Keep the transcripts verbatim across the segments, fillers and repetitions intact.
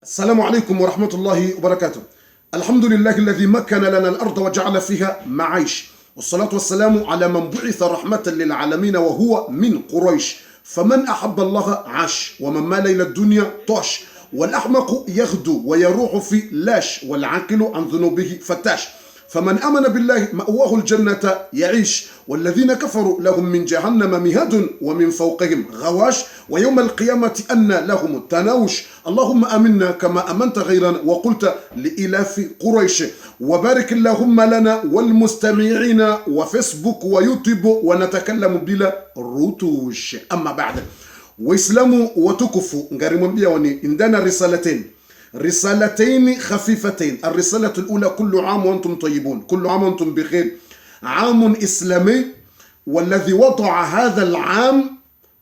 السلام عليكم ورحمة الله وبركاته. الحمد لله الذي مكن لنا الأرض وجعل فيها معايش. والصلاة والسلام على من بعث رحمة للعالمين وهو من قريش. فمن أحب الله عاش، ومن مال إلى الدنيا طاش. والأحمق يغدو ويروح في لاش، والعاقل عن ذنوبه فتاش. فمن آمن بالله مأواه الجنة يعيش، والذين كفروا لهم من جهنم مهاد ومن فوقهم غواش، ويوم القيامة أنى لهم التناوش. اللهم آمنا كما آمنت غيرنا وقلت لإيلاف قريش. وبارك اللهم لنا والمستمعين وفيسبوك ويوتيوب ونتكلم بلا رتوش. أما بعد، Waislamu watukufu, ngarimwambiaoni, indana risalatayn. رسالتين خفيفتين. الرسالة الأولى: كل عام وأنتم طيبون، كل عام وأنتم بخير. عام إسلامي، والذي وضع هذا العام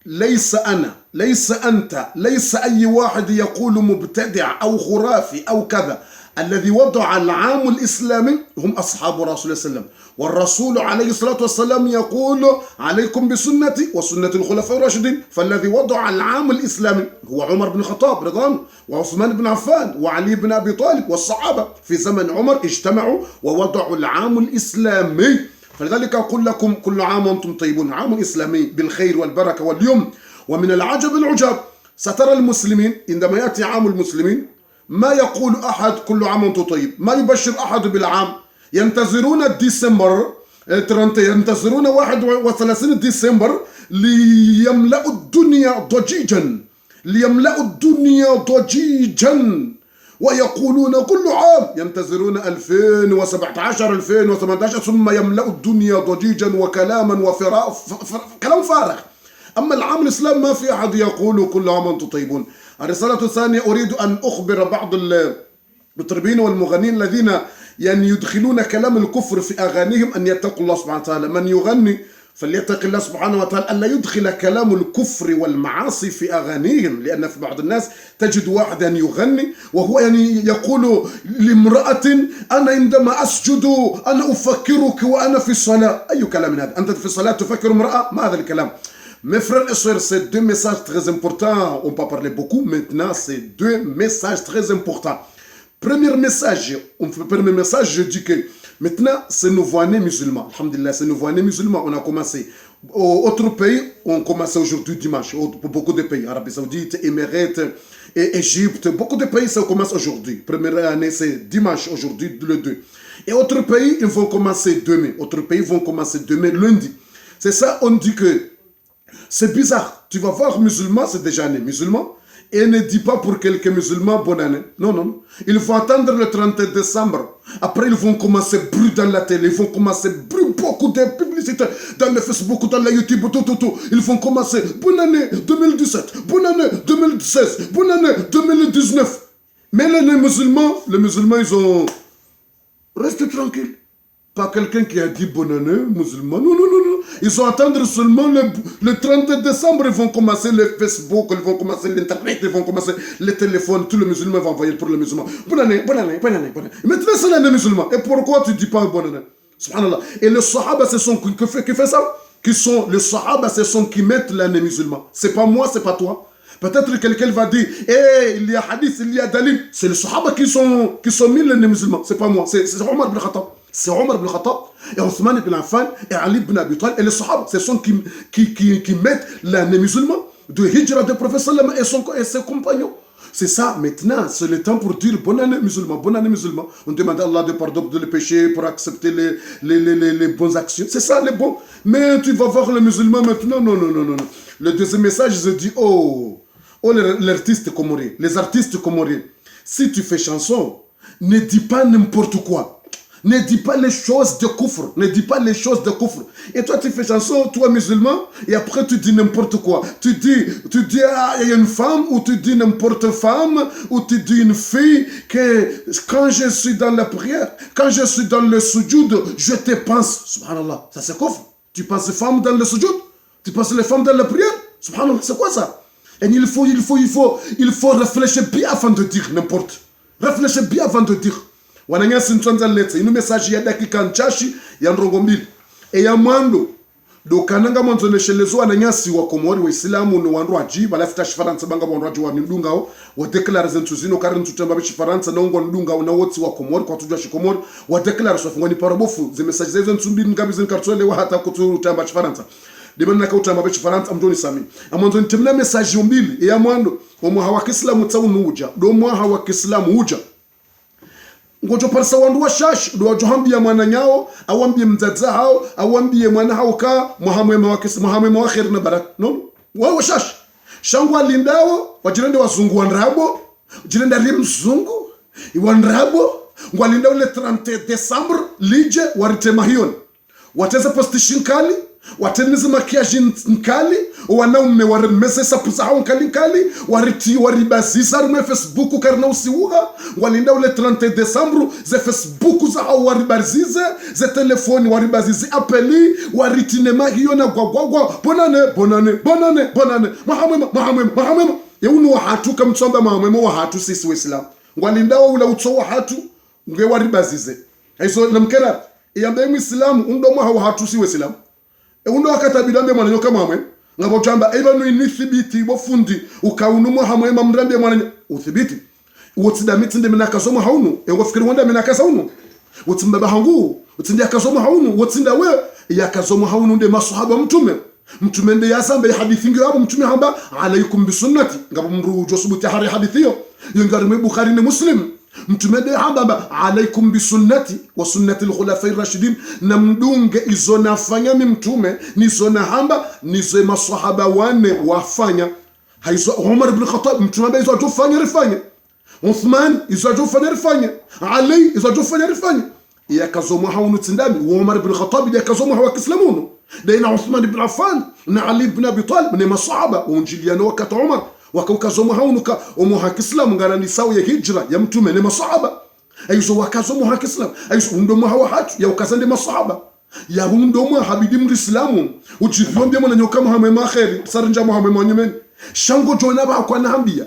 ليس أنا، ليس أنت، ليس أي واحد يقول مبتدع أو خرافي أو كذا. الذي وضع العام الإسلامي هم أصحاب رسول الله صلى الله عليه وسلم. والرسول عليه الصلاة والسلام يقول: عليكم بسنتي وسنة الخلفاء الراشدين. فالذي وضع العام الإسلامي هو عمر بن الخطاب رضي الله عنه، وعثمان بن عفان، وعلي بن أبي طالب، والصحابة في زمن عمر اجتمعوا ووضعوا العام الإسلامي. فلذلك أقول لكم: كل عام وأنتم طيبون، عام إسلامي بالخير والبركة واليمن. ومن العجب العجاب، سترى المسلمين عندما يأتي عام المسلمين ما يقول أحد: كل عام وأنتم طيب، ما يبشر أحد بالعام. ينتظرون ديسمبر، آه، ترنت-، ينتظرون واحد وثلاثين ديسمبر ليملأوا الدنيا ضجيجا، ليملأوا الدنيا ضجيجا، ويقولون كل عام، ينتظرون ألفين وسبعتاش، ألفين وثمنتاش، ثم يملأوا الدنيا ضجيجا وكلاما وفرا-، ف-، ف-، كلام فارغ. أما العام الإسلام ما في أحد يقول كل عام وأنتم طيبون. الرسالة الثانية، أريد أن أخبر بعض المطربين والمغنين الذين، يعني، يدخلون كلام الكفر في أغانيهم أن يتقوا الله سبحانه وتعالى. من يغني فليتق الله سبحانه وتعالى، ألا يدخل كلام الكفر والمعاصي في أغانيهم، لأن في بعض الناس تجد واحدا يغني وهو، يعني، يقول لامرأة: أنا عندما أسجد أنا أفكرك وأنا في الصلاة. أي كلام هذا؟ أنت في الصلاة تفكر امرأة؟ ما هذا الكلام؟ Mes frères et sœurs, c'est deux messages très importants. On peut parler beaucoup. Maintenant, c'est deux messages très importants. Premier message, on fait, premier message, je dis que maintenant, c'est nouveau année musulmane. Alhamdulillah, c'est nouveau année musulmane. On a commencé. Au-, autres pays ont commencé aujourd'hui dimanche. Au-, pour beaucoup de pays, Arabie Saoudite, Émirats, et Égypte, beaucoup de pays, ça commence aujourd'hui. Première année, c'est dimanche, aujourd'hui, le deux. Et autres pays, ils vont commencer demain. Autres pays vont commencer demain, lundi. C'est ça, on dit que c'est bizarre. Tu vas voir musulman, c'est déjà né musulman. Et ne dis pas pour quelqu'un musulman, bonne année. Non, non, non. Il faut attendre le trente décembre. Après, ils vont commencer bruit dans la télé. Ils vont commencer bruit, beaucoup de publicité dans le Facebook, dans le YouTube, tout, tout, tout. Ils vont commencer bonne année deux mille dix-sept, bonne année deux mille seize, bonne année deux mille dix-neuf. Mais les, les musulmans, les musulmans, ils ont resté tranquilles. Pas quelqu'un qui a dit bonne année, musulman. Non, non, non, non. Ils vont attendre seulement le, le trente décembre, ils vont commencer le Facebook, ils vont commencer l'internet, ils vont commencer le téléphone. Tous les musulmans vont envoyer pour les musulmans. Bonne année, bonne année, bonne année, bonne année. Maintenant, c'est l'année musulmane. Et pourquoi tu dis pas bonne année? Subhanallah. Et les sahaba, ce sont qui, qui fait, qui fait ça? Qui sont, les sahaba, ce sont qui mettent l'année musulmane. C'est pas moi, c'est pas toi. Peut-être quelqu'un va dire, eh, il y a hadith, il y a dalil. C'est les sahaba qui sont, qui sont mis l'année musulmane. C'est pas moi, c'est, c'est Omar ibn Khattab. C'est Omar ibn Khattab, et Othman ibn Affan, et Ali ibn Abi Talib, et les sahaba, ce sont qui, qui, qui, qui mettent l'année musulmane de hijra de prophète sallam et son, et ses compagnons. C'est ça, maintenant, c'est le temps pour dire bonne année musulmane, bonne année musulmane. On demande à Allah de pardonner les péchés, pour accepter les, les, les, les, les bonnes actions. C'est ça, les bons. Mais tu vas voir les musulmans maintenant, non, non, non, non, non. Le deuxième message, je dis, oh, oh, les, les artistes comoriens, les artistes comoriens, si tu fais chanson, ne dis pas n'importe quoi. Ne dis pas les choses de kufr. Ne dis pas les choses de kufr. Et toi, tu fais chanson, toi musulman, et après tu dis n'importe quoi. Tu dis, tu dis, ah, il y a une femme, ou tu dis n'importe femme, ou tu dis une fille que quand je suis dans la prière, quand je suis dans le soujoud, je te pense. Subhanallah, ça c'est kufr. Tu penses femme dans le soujoud? Tu penses les femmes dans la prière? Subhanallah, c'est quoi ça? Et il faut, il faut, il faut, il faut réfléchir bien avant de dire n'importe. Réfléchir bien avant de dire. Wananyasi, ntsandza nilete inu message ya dakika ntsashi ya ndrongoo mbili. E ya mwando, Ndo ukana ngamwandzo nishelezo wananyasi wa Komori, wa Islamu, no wandru wadji, bala fita Shifarantsa ba ngapvo wandru wadji wanidungao, wa déclarer ze ntsu zinu, kari ntsu tamba be Shifarantsa, na ngwanidungao na wo tsi wa Komori, kwatsudjuwa Shikomori, wa déclarer swafi ngwaniparo bofu, ze message zezo ntsu mbili ngapvi zinu kartsu elewa hata kutsu tamba Shifarantsa. Ndemana naka utamba be Shifarantsa, mdjo nisamihi. Ngamwandzo nitemna message yo mbili, ya mwando, o mwaha wa Kiislamu tsi unu udja, ndo mwaha wa Kiislamu udja. Ngodjo parisa wandru washashi, ndo wadjo hambia mwananyawo, au wambie mdzadze hawo, au wambie mwana hawo ka, mwaha mwema wa kis-, mwaha mwema wa kheri na baraka. No, no. Wawo washashi. Sha ngwalindao, wadjirende wazungu wa ndrabo, wadjirende ari mzungu, wa ndrabo, ngwalindao le trente décembre, lidje, waritema hioni. Watreze postiche nkali, watreze maquillage nkali, wanaume waremeze sapu zahawo nkali nkali, wariti waribaziza harimwa Facebook karina usiuha, ngwalindao le trente décembre, ze Facebook zahawo waribazize, ze telefoni waribazize appel, waritine mahiyo na gwagwagwa, bonne année, bonne année, bonne année, bonne année, mwaha mwema, mwaha mwema, mwaha mwema. Ye unu wahatru kamtsamba mwaha mwema wahatru sisi Waislamu. Ngwalindao ula utso wahatru, nge waribazize. Haizo namkera, iyambe Muislamu, unu ndo mwaha wahatru si Waislamu. E unu ndo wakati yabidi wambe mwananyawo ka mwaha mwema. Ngapvo djamba, e pvanu inithibiti bo fundi, uka unu mwaha mwema mrambie mwananya. Uthibiti. Wo tsi ndami tsi nde mi nakazo mwaha unu, e ngofikiri wo nda mi nakaza unu. Wo tsi mbaba hangu, wo tsi nde yakazo mwaha unu, wo tsi ndawe, yakazo mwaha unu nde maswahaba wa mtrume. Mtrume nde yazamba ye hadisi ngiyo apvo mtrume hamba, "Alaikum bi sunnati." Ngapvo mndru udjo subuti yahare hadisi yo. Yo ngiyo harimwa Bukhari ne Muslim. Mtrume nde hamba, hamba, "Alaikum bi sunnati wa sunnati al-khulafai rashidin." Namdunge izo nafanya mi mtrume, nizo nahamba, nizo ye maswahaba wane wafanya. Haizo Umar ibn Khattab, mtrume hamba izo yadjofanya rifanye. Uthman, izo yadjofanya rifanye. Ali, izo yadjofanya rifanye. Yakazo mwaha unu tsi ndami, wo Umar ibn Khattab, nde yakazo mwaha wa Kiislamu unu. Nde na Uthman ibn Affan, na Ali ibn Abi Talib, ne maswahaba, wundjiliana wakati Umar, waka ukazo mwaha unu ka, o mwaha wa Kiislamu, ngarandisao ye hijra ya mtrume, ne maswahaba. Haizo wakazo mwaha wa Kiislamu, haizo unu ndo mwaha wahatru, ya ukaza nde maswahaba. Ya unu ndo mwaha yabidi mndru Islamu, udjipviwa mbie mwananyawo ka mwaha mwema wa kheri, sa rindjia mwaha mwema wa nyumeni. Sha ngodjo ona ba kwana hambia.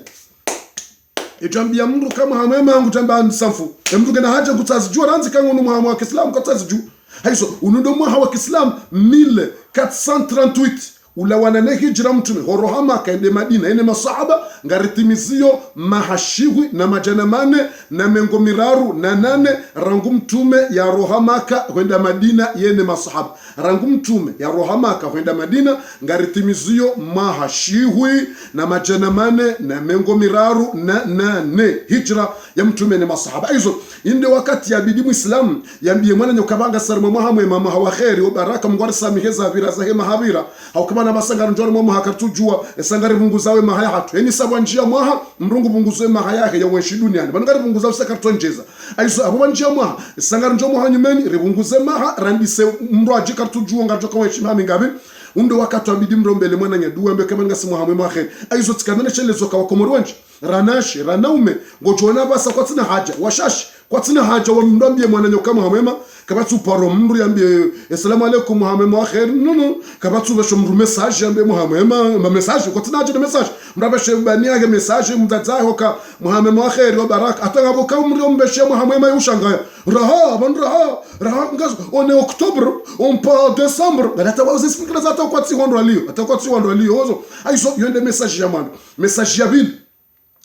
Idjambia mndru ka mwaha mwema ngudjamba nisamfu. E mndru ngena hadja kutsazidjuwa randzi ka ngunu mwaha wa Kiislamu katsazidjuwa. Haizo, unu ndo mwaha wa Kiislamu mille quatre cent trente-huit. Ulawana ne hijra mtrume, horoha Maka, yende Madina, yene maswahaba, ngaritimiziyo maha shihwi na madjana mane na mengo miraru na nane, rangu mtrume yaroha Maka, hwenda Madina, yene maswahaba. Rangu mtrume yaroha Maka hwenda Madina, ngaritimiziyo maha shihwi na madjana mane na mengo miraru na nane hijra ya mtrume ne maswahaba. Haizo, inde wakati yabidi Muislamu yambie mwananyawo ka ba ngasi harimwa mwaha mwema, mwaha wa kheri, wo baraka, Mngu arisamihe zapvira zahe maha yapvira. Hauka pvanu pvasa ngarindjio harimwa mwaha karitsudjuwa, esa ngaripvunguzao ye maha yahatru. Heni sa pvwandjia mwaha, mndru ngupvunguzo ye maha yahe ya wenshi duniani. Pvanu ngaripvunguzao sa karitsondjeza. Haizo, apvo pvwandjia mwaha, esa ngarindjio mwaha nyumeni, ripvunguze maha, randise mndru adji karitsudjuwa ngaridjo ka wenshi maha mingapvi. Unu ndo wakati wabidi mrombele mwananya dua, yambe ka ba ngasi mwaha mwema wa kheri. Haizo tsikana nishelezo ka Wakomori wendji. Ranashe, ranaume, ngodjo ona pvasa kwatsina hadja, washashi, kwatsina hadja, wa mndru ambie mwananyawo ka mwaha mwema, kapvatsi uparo mndru yambie, "Assalamu alaikum, mwaha mwema wa kheri." No, no, kapvatsi upvesho mndru message yambie mwaha mwema, ma message, kwatsina hadja na message. Mndru apveshe bani yahe message, mdzadze hahe ka, "Mwaha mwema wa kheri, wa baraka." Hata ngapvo ka mndru yompveshe mwaha mwema yushangaya. Raha, pvanu raha, raha, ngazo, on est octobre, on pas décembre. Ngala hata wawo ze fikira za hata kwatsi wandru walio, hata kwatsi wandru walio, wozo. Haizo, yo nde message ya mwando. Message ya pvili.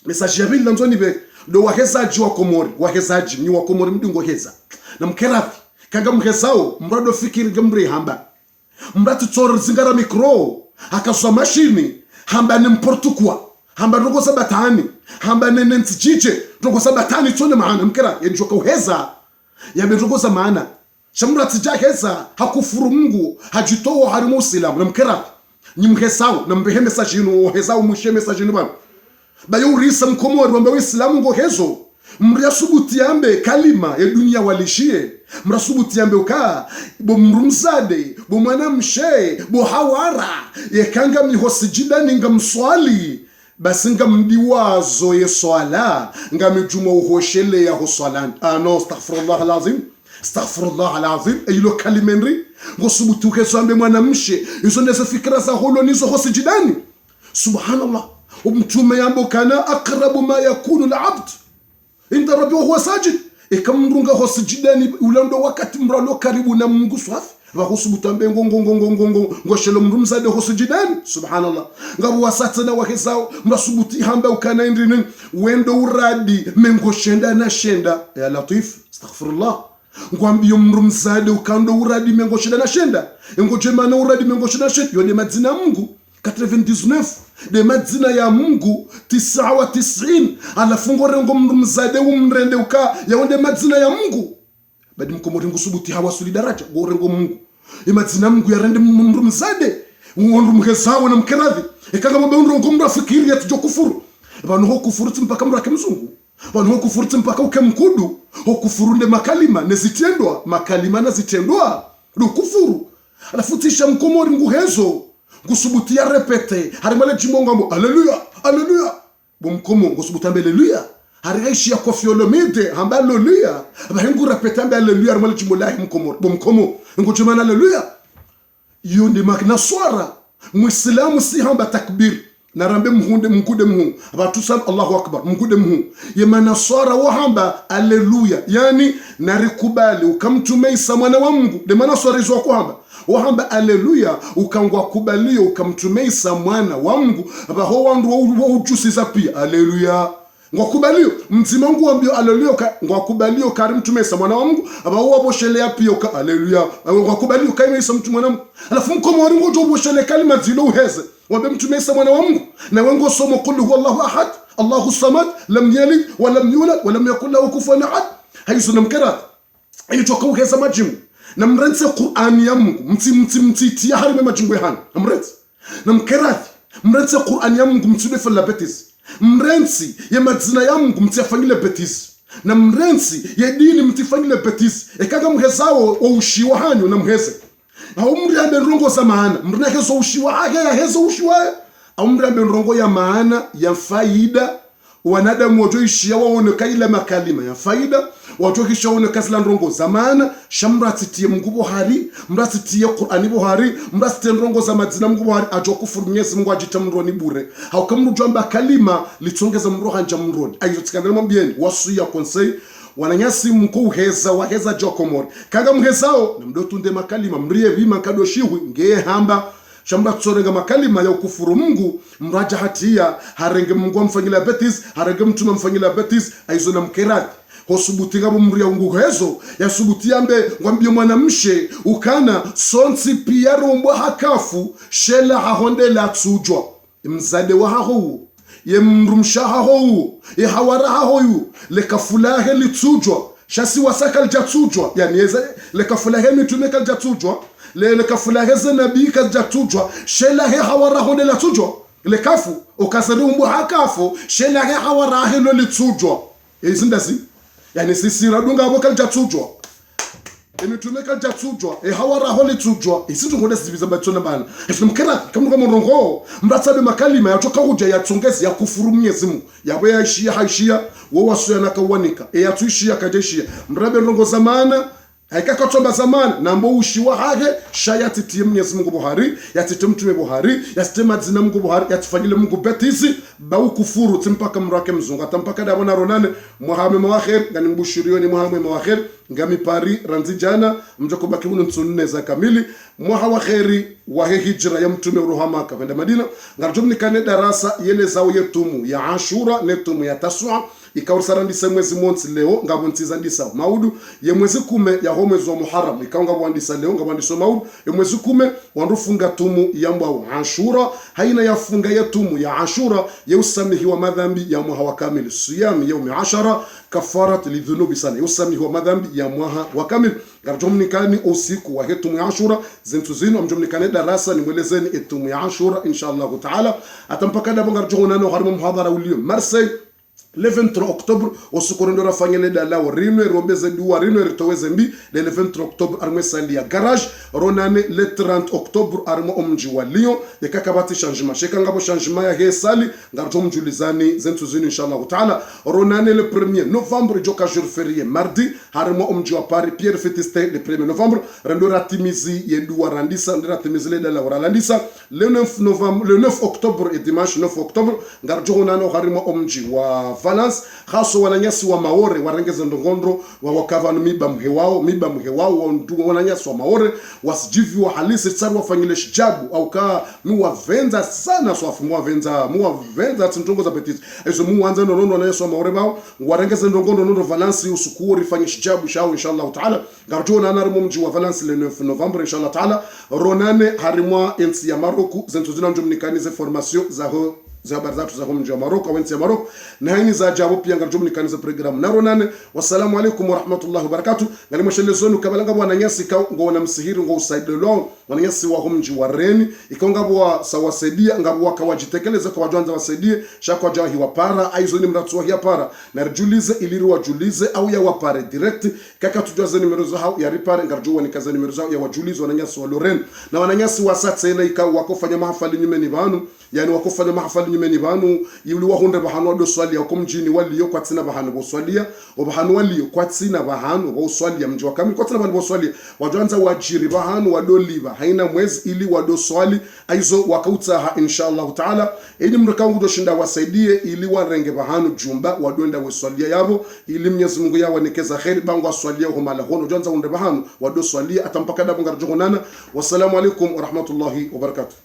Message ya pvili nandzo nipve, ndo wahezadji wa Komori, wahezadji, nyi wa Komori mdungo heza. Namkeradhi, ka ngamhezao, mndru ndo fikiri nge mndru yehamba. Mndru tsi tsori zingara micro, hakazwa mashini, hamba n'importe quoi, hamba ndrongo za batwili, hamba ne, ne ntsi djidje, ndrongo za batwili tsone maana, mkera, yendjoka uheza, yambe ndrongo za maana. Sha mndru tsi dja heza, hakufuru Mngu, hadjitowa harimwa Usilamu, namkera. Nyi mhezao, nampvehe message inu, ohezao mwishe message inu pvanu. Bayo urisa Mkomori wambe Usilamu ngohezo. Mndru yasubuti yambe kalima, ye dunia walishiye. Mndru yasubuti yambe uka, bo mndru mdzadze, bo mwanamshe, bo hawara, yeka ngami ho sijidani ngamswali. Basi ngamdiwazo ye swala, ngami djuma uhosheleya ho swalani. Ah non, astaghfirullah al-azim. Astaghfirullah al-azim. Eyilo kalima ndri, ngosubuti uhezo wambe mwanamshe, izo ndezo fikira za holo nizo ho sijidani. Subhanallah. Omtrume yamba ukana, "أقرب ما يكون العبد من ربه وهو ساجد." Eka mndru nga ho sijidani, ula ndo wakati mndru yalo karibu na Mngu swafi. Pvaho usubutu ambe ngo, ngo, ngo, ngo, ngo, ngo, ngoshelo mndru mdzadze ho sujidani. Subhanallah. Ngapvo wasaya tsena wahezao, mndru asubutu hamba ukana indri nini, wendo uradi mengo shenda na shenda. Ya Latif, astaghfirullah. Ngwambiyo mndru mdzadze ukando uradi mengo shenda na shenda. Engo dje mana uradi mengo shenda na shenda. Yo nde madzina Mungu. Quatre-vingt-dix-neuf. Nde madzina ya Mungu, tisa wa tisini. Halafu ngorengo mndru mdzadze umrende uka, yawo nde madzina ya Mungu. Badi mkomori ngusubutu hawasuli daraja, ngorengo Mungu. Ye madzina Mungu yarende mndru mdzadze, wandru mhezao na mkeradhi. Eka ngapvo mbe undrongo mndru afikiri yatsidjo kufuru. Pvanu ho kufuru tsi mpaka mndru ake mzungu. Pvanu ho kufuru tsi mpaka uke mkudu. Ho kufuru nde makalima, ne zitrendwa, makalima na zitrendwa. Ndo kufuru. Halafu tsi sha mkomori nguhezo, ngusubutu ya répéter. Harimwa le djimbo ngambo, Alléluia, Alléluia. Bo mkomo, ngosubutu ambe Alléluia. Hari haishiya Koffi Olomide, hamba Alléluia. Pvahe ngu répéter ambe Alléluia, harimwa le djimbo lahe mkomori. Bo mkomo, ngo dje mana Alléluia. Yo nde manaswara. Muislamu tsi hamba takbir. Narambe mhuu nde, Mungu nde mhuu. Pvatsu sa Allahu Akbar, Mungu nde mhuu. Ye manaswara wo hamba Alléluia. Yaani, narikubali uka Mtrume Isa mwana wa Mungu. Nde manaswara izo wako hamba. Wo hamba Alléluia, uka ngwakubaliyo uka Mtrume Isa mwana wa Mungu. Pvaho wandru wo, wo udjusiza piya. Alléluia. Ngwakubaliyo, mdzima nguwambiyo Alléluia uka, ngwakubaliyo uka hari Mtrume Isa mwana wa Mungu, pvaho wapvosheleya piya uka Alléluia. Ngwakubaliyo uka ime Isa mtru mwana wa Mungu. Halafu mkomori ngodjo upvoshele kalima zilo uheze. Wambe Mtrume Isa mwana wa Mungu. Nawe ngosomo قل هو الله أحد، الله الصمد، لم يلد ولم يولد ولم يكن له كفوا أحد. Hayizo na mkeradhi. Ili tsoka uheza madjimbo. Na mrentsi Qur'ani ya Mungu. Mtsi, mtsi, mtsi, tiya harimwa madjimbo ya hanu. Na mrentsi. Na mkeradhi. Mrentsi Qur'ani ya Mungu, mtsi de fanya bêtise. Mrentsi ye madzina ya Mungu, mtsi yafanyile bêtise. Na mrentsi ye dini, mtsi fanyile bêtise. Eka ngamhezao wo ushiwa hanyu, na mheze. Hau mndru yambe ndrongo za maana. Mndru nahezo ushiwa, hake yahezo ushiwa. Hau mndru yambe ndrongo ya maana, ya faida. Wanadamu wadjo ishiya waone uka yila makalima ya faida, wadjo ishiya waone uka zila ndrongo za maana, sha mndru atsitiye Mungu pvohari, mndru atsitiye Qur'ani pvohari, mndru atsitiye ndrongo za madzina Mungu pvohari, adjo kufuru Mwenyezi Mungu adjitria mndroni bure. Hauka mndru djo amba kalima, litsongeza mndru handja mndroni. Hayizo tsikandza namwambiyeni, wasiya conseil, wananyasi mko uheza, waheza djo Komori. Eka ngamhezao, na mdo tunde makalima, mriye pvima nkado shihwi, ngeye hamba, sha mndru atsorenga makalima ya ukufuru Mungu, mndru adja hatiya, harenge Mungu amfanyila bêtise, harenge mtrume amfanyila bêtise, hayizo na mkeradhi. Ho subutu ngapvo mndru ya ungu hezo, ya subutu yambe, ngwambiyo mwanamshe, ukana, sontsi piya rumbwa ha kafu, she lahaho nde latsudjwa. Mdzadze wahaho uwo, ye mdrumshe wahaho uwo, ye hawara haho uwo, le kafu lahe litsudjwa, sha si wasa kalidjatsudjwa, yaani yeze, le kafu lahe mitrume kalidjatsudjwa, le, le kafu lahe ze nabii kalidjatsudjwa, she lahe hawara haho nde latsudjwa, le kafu, uka ze rumbwa ha kafu, she lahe hawara hahe lo litsudjwa. Ye izi ndazi, yaani sisi radunga apvo kalidjatsudjwa. Ye mitrume kalidjatsudjwa, ye hawara haho litsudjwa, ye si ndrongo nda zipviza mbatsona bana. Ye si mkeradhi, kamwe ngamrongoo, mndru atsambe makalima, yatsoka hudja, yatsongeze, ya kufuru Mwenyezi Mungu. Yapvo yaishiya, haishiya, wo waswiyana kawanika. Ye yatsuishiya, kadjaishiya. Mndru yambe ndrongo za maana, hayika katsamba za maana, nambe ushiwa hahe, sha yatsitiye Mwenyezi Mungu pvohari, yatsitiye mtrume pvohari, yatsitiye madzina Mungu pvohari, yatsifanyile Mungu bêtise, ba ukufuru, tsi mpaka mndru ake mzungu, hata mpaka ndapvo na ronane, mwaha mwema wa kheri, ngani mbushiriyoni mwaha mwema wa kheri, ngami Paris, randzi djana, mdjo kubaki hunu ntsu nne za kamili, mwaha wa kheri, wahe hidjira ya mtrume uroha Maka, hwenda Madina, ngaridjo mnikane darasa, yelezao ye tumu ya Ashura, ne tumu ya Tasua, ikao risa randisa mwezi montsi leo, ngapvo ntsi zandisa maudu, ye mwezi kume yaho mwezi wa Muharram, ikao ngapvo wandisa leo, ngapvo wandisa maudu, ye mwezi kume, wandru funga tumu yambwao Ashura, hayina ya funga ye tumu ya Ashura, ye usamihiwa madhambi ya mwaha wa kamili. صيام يوم عاشوراء كفارة لذنوب سنة. Ye usamihiwa madhambi ya mwaha wa kamili. Ngaridjo mnikani usiku wahe tumu ya Ashura, zentsu zinu, ngamdjo mnikane darasa, nimwelezeni ye tumu ya Ashura, insha Allahu Ta'ala. Hata mpaka ndapvo ngaridjo honana harimwa muhadhara uliyo Marseille, le vingt-trois octobre, usiku rendo rafanye le dalao rinu, rombeze dua rinu, ritowe ze mbi, le, le vingt-trois octobre, harimwa salle ya Garage, ronane le trente octobre, harimwa omdji wa Lyon, yeka kapvatsi changement. Sha eka ngapvo changement yahe salle, ngaridjo mdjulizani zentsu zinu, insha Allahu Ta'ala. Ronane le premier novembre, idjoka jour férié, mardi, harimwa omdji wa Paris, Pierrefitte-Stains, le premier novembre, rendo ratimizi ye dua randisa, rendo ratimizi le dalao ralandisa, le neuf novembre, le neuf octobre, ye dimanche neuf octobre, ngaridjo honana harimwa omdji wa Valence, haswa wananyasi wa Maore, warenge ze ndrongoo ndro, wa waka pvanu miba mhewao, miba mhewao, wa ndu wananyasi wa Maore, wasidjivi wa halisi, tsari wafanyile shidjabu, hauka mi wapvendza sana swafi, mi wapvendza, mi wapvendza tsi ndrongoo za petiti. Ezo mi wandza nonono wananyasi wa Maore pvao, warenge ze ndrongoo ndro nono Valence, usiku wo rifanye shidjabu shao, inshallah taala. Ngaridjo onana harimwa mdji wa Valence le neuf novembre, inshallah taala. Ronane harimwa entsi ya Maroc, ze ntsu zinu ngamdjo mnikani ze information zaho, ze habari zatru zaho mdji wa Maroc, au entsi ya Maroc. Na hayina zadja pvo pia ngaridjo mnikani ze programme. Na ronane, wassalamu alaikum warahmatullahi wabarakatuh. Ngali mweshelezoni, kabla ngapvo wananyasi ikao ngwao na msihiri ngwao usaidiao wananyasi waho mdji wa Rennes, ikao ngapvo wasa wasaidia, ngapvo waka wadjitekeleza kwa wadjwandza wasaidie, sha kwadjawahi wapara, haizo ni mratsu wahi yapara. Na ridjulize ili riwadjulize, au yawapare direct, kakatsudjuwa ze nimero zahao yaripare, ngaridjo wanika ze nimero zahao yawadjulize wananyasi wa Rennes. Na wananyasi wasa tsena ikao wakofanya mahafali nyumeni pvanu, yaani wakofanya mahafali nyumeni pvanu, ili wahundre pvahanu wado swaliya, oko mdjini waliyo kwatsina pvahanu pvo swaliya, o pvahanu waliyo kwatsina pvahanu pvo swaliya, mdji wa kamili kwatsina pvahanu pvo swaliya, wadjwandza wadjiri pvahanu wado lipva, hayina mwezi ili wado swali, haizo waka utsaha, inshallah taala. Ili mdru ikao ngudjo shinda wasaidie, ili warenge pvahanu djumba, wado enda we swaliya yapvo, ili Mnyezi Mungu yawanike za kheri, ba ngwa swaliya ho mahala hono, wadjwandza wahundre pvahanu wado swaliya, hata mpaka ndapvo ngaridjo onana. Wassalamu alaikum warahmatullahi wabarakatuh.